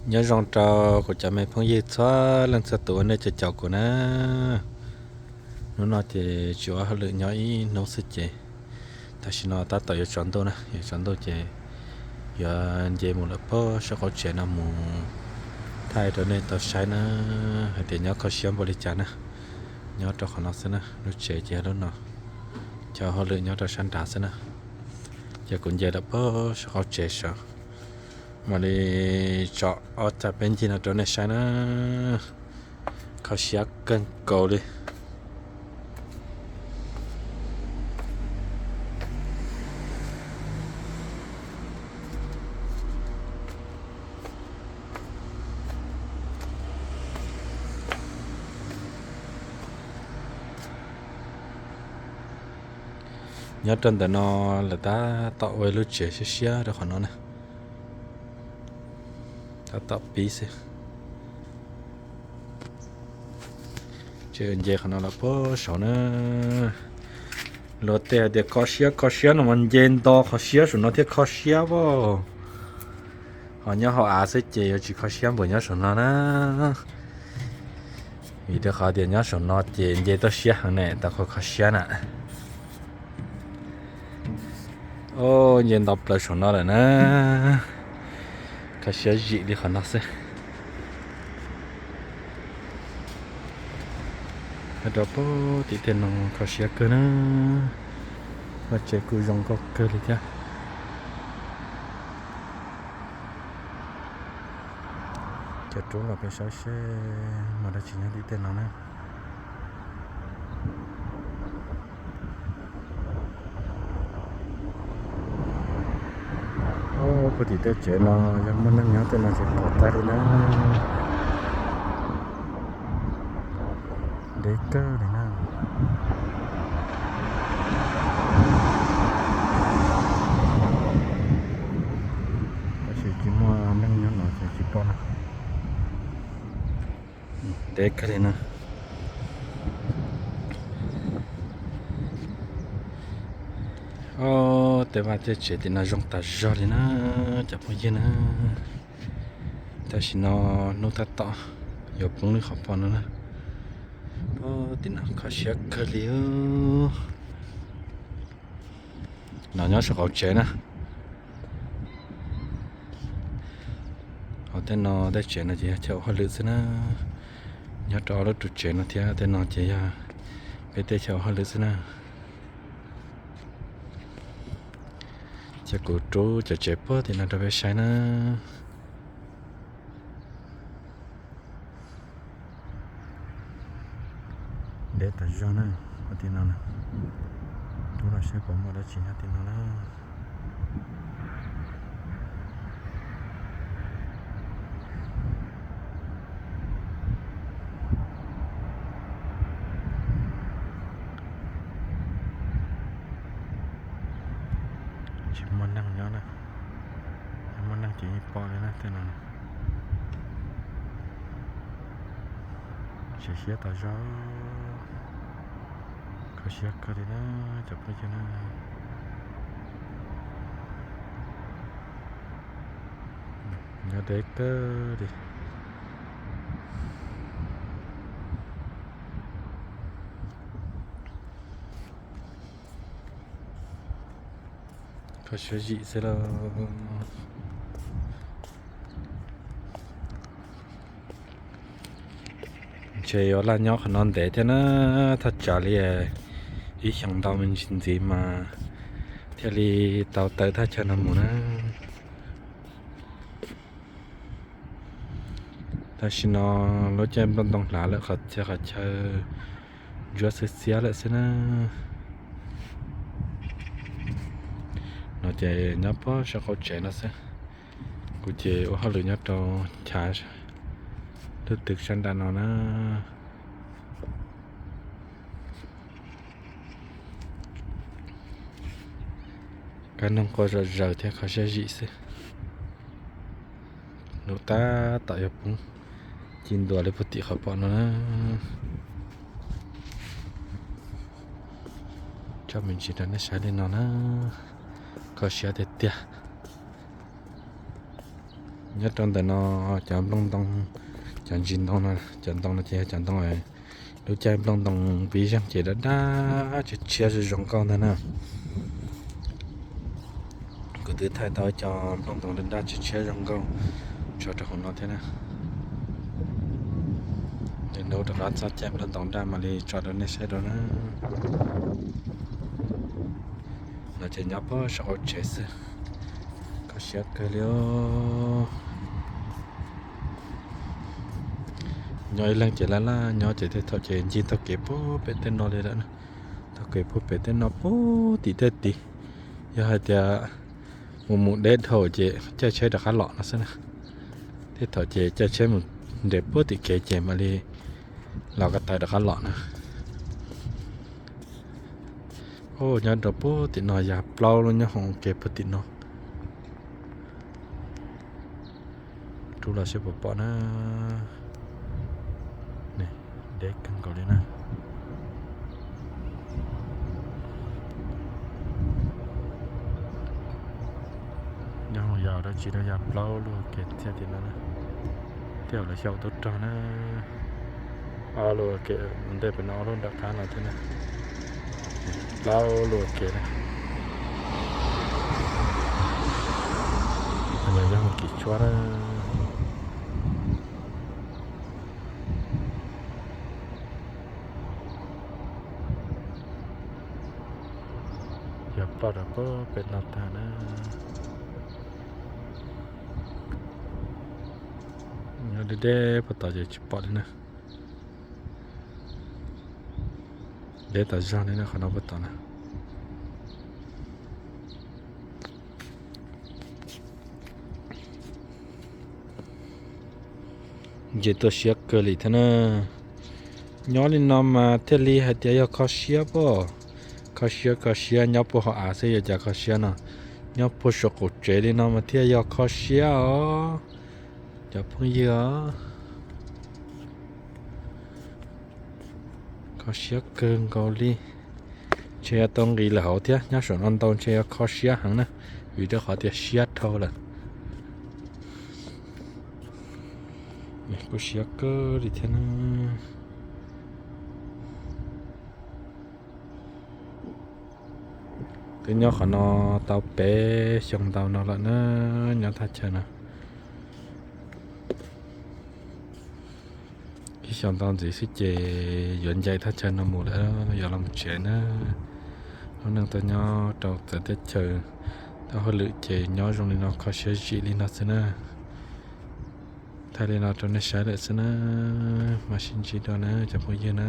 Nyob zoo rau kuv cov me phooj ywg txhua leej txhua tus uas nej caum kuv na. Hnub no ces tsis ua hauj lwm nyob ib hnub xwb ces tam sim no tab tom yuav tsaus ntuj na, yuav tsaus ntuj ces yuav nce mus lawm pem saum qaum tsev no mus thaij rau nej tau saib na, hais tias nyob kho siab npaum li cas na. Nyob rau qhov no xwb na, lub tsev ces yog lub no, cov hauj lwm nyob rau sab nrad xwb na. Ces kuv nce lawm pem saum qaum tsev saud, mam li tso ob cag peb ncig no rau nej saib na. Kho siab kawg nkaus li. Nyob rau ntawm no lawv tab tom ua lub tsev siab siab rau qhov no na. Tab tom pib xwb. Ces nce qhov no los pem saud na. Luag tej hais tias kho siab kho siab no mas nce nto qhov siab saum no thiaj kho siab as. Ho nyob hauv av xwb ces yuav tsis kho siab npaum nyob saum no na. Vim rau qhov tias nyob saum no ces nce toj siab heev ne, tau kho kho siab na. Nce nto plaws saum no lawm na. Kho siab zim li qhov no xwb. Nyob rau pem tim tej no kho siab kawg na. Vaj tsev kuj zoo nkauj kawg li thiab. Cov roob los peb saib seb muaj dab tsi nyob tim tej no na. Puag tim tej tsev no yog muaj neeg nyob tej no ces pom tag li na. Deb kawg li na. Tab sis tsis muaj neeg nyob no ces tsis pom na. Deb kawg li na. Tej vaj tej tsev tim no zoo tas zog li na, cov phooj ywg na. Tam sim no hnub tab tom yuav poob li qhov pom no na. Tim no kho siab kawg li. No nyob saum qaum tsev na. Ho tej no tej tsev no ces yog chaw ua hauj lwm xwb na. Nyob rau ob lub ru tsev no thiab tej no ces yog peb tej chaw ua hauj lwm xwb na. Ces kuv rub cov tsev puag tim no rau peb saib na. Deb tas zog na, tim no na. Rub los saib puas muaj dab tsi nyob tim no na. Tsis muaj neeg nyob na. Yog muaj neeg ces yeej pom li na tej no. Tsis siab tas zog. Kho siab kawg li na cov phooj ywg na. Nyob deb kawg li. Kho siab zim xwb lauj. Ntshe yuav laj nyob qhov no ntev thiab na, thaj tsam li ib xyoos ntau me ntsis ntxiv mas thiaj li tau tawm thaj chaw no mus na. Tam sim no lub caij nplooj ntoo hlav lawm, qhov chaw qhov chaw ntsuab xiab xiab lawm xwb na. No ces nyob puag saum qaum tsev no xwb. Kuv ces ua hauj lwm nyob rau chav lub tw sab nram no na. Kab noog quaj zom zaws thiab kho siab zim xwb. Ntuj tab tom yuav poob, ci ntua li puag tim qhov pom no na. Tso me ntsis rau nej saib li no na. Kho siab tiag tiag. Nyob rau ntawm no cov nplooj ntoo, cov ntsis ntoo no, cov ntoo no ces yog cov ntoo lub caij nplooj ntoo pib zeeg ces daj daj tshiab tshiab zoo zoo nkauj ntag na. Kuv twb thaij tau cov nplooj ntoo daj daj tshiab tshiab zoo nkauj tso rau hauv no thiab na. Nws nub rov qab txog caij nplooj ntoo daj mam li tso rau nej saib rau na. No ces nyob puag saum hauv tsev xwb, kho siab kawg li os. Nyob ib leeg ces laj laj nyob ces tej thaum ces ncig taug kev puag pem tej no li lawm na. Taug kev puag pem tej no puag tim tej tid. Yog hais tias mus mus deb dhau ces caij tsheb rov qab los no xwb na. Tej thaum ces caij tsheb mus nres puag tim kev ces mam li los ko taw rov qab los na. Nyob rau puag tim no yog plaub lub nyob hauv kev puag tim no. Rub los seb puas pom na. Deb kawg nkaus li na. Nyob hauv yog dab tsi no yog plaub lub kev thiaj tim no na. Thiaj lawv xyaum tub rog na. Ob lub kev ntej pem no ob lub nram qab no thiab na. Plaub lub kev na. Yog mus kis tshuab na. Yog ploj rau puag pem no tag na. Nyob deb deb puag tod ces tsis pom li na. Deb tas zog li na qhov no puag tod na. Nce tuaj siab kawg li thiab na. Nyob li no mas thiaj li hais tias yog kho siab pob. Kho siab kho siab nyob puag hauv av xwb yuav cas kho siab no. Nyob puag saum qaum tsev li no mas thiaj yog kho siab os cov phooj ywg os. Kho siab kawg nkaus li. Ntshe yuav tau nqis lawm hauv thiab, nyob saum no ntau ntshe yuav kho siab heev na, vim rau qhov tias siab dhau lawm. Kuj siab kawg li thiab na. Twb nyob qhov no tau peb xyoo ntau no lawm na, nyob thaj chaw no. Ib xyoo ntau ntxiv xwb ces yuav ncaim thaj chaw no mus lawm, yuav los tsev na. Lub neej tuaj nyob rau txawv teb chaws, tau hauj lwm ces nyob zoo li no kho siab zim li no xwb na. Thaij li no rau nej saib lawm xwb na, mam sib ntsib dua na cov phooj ywg na.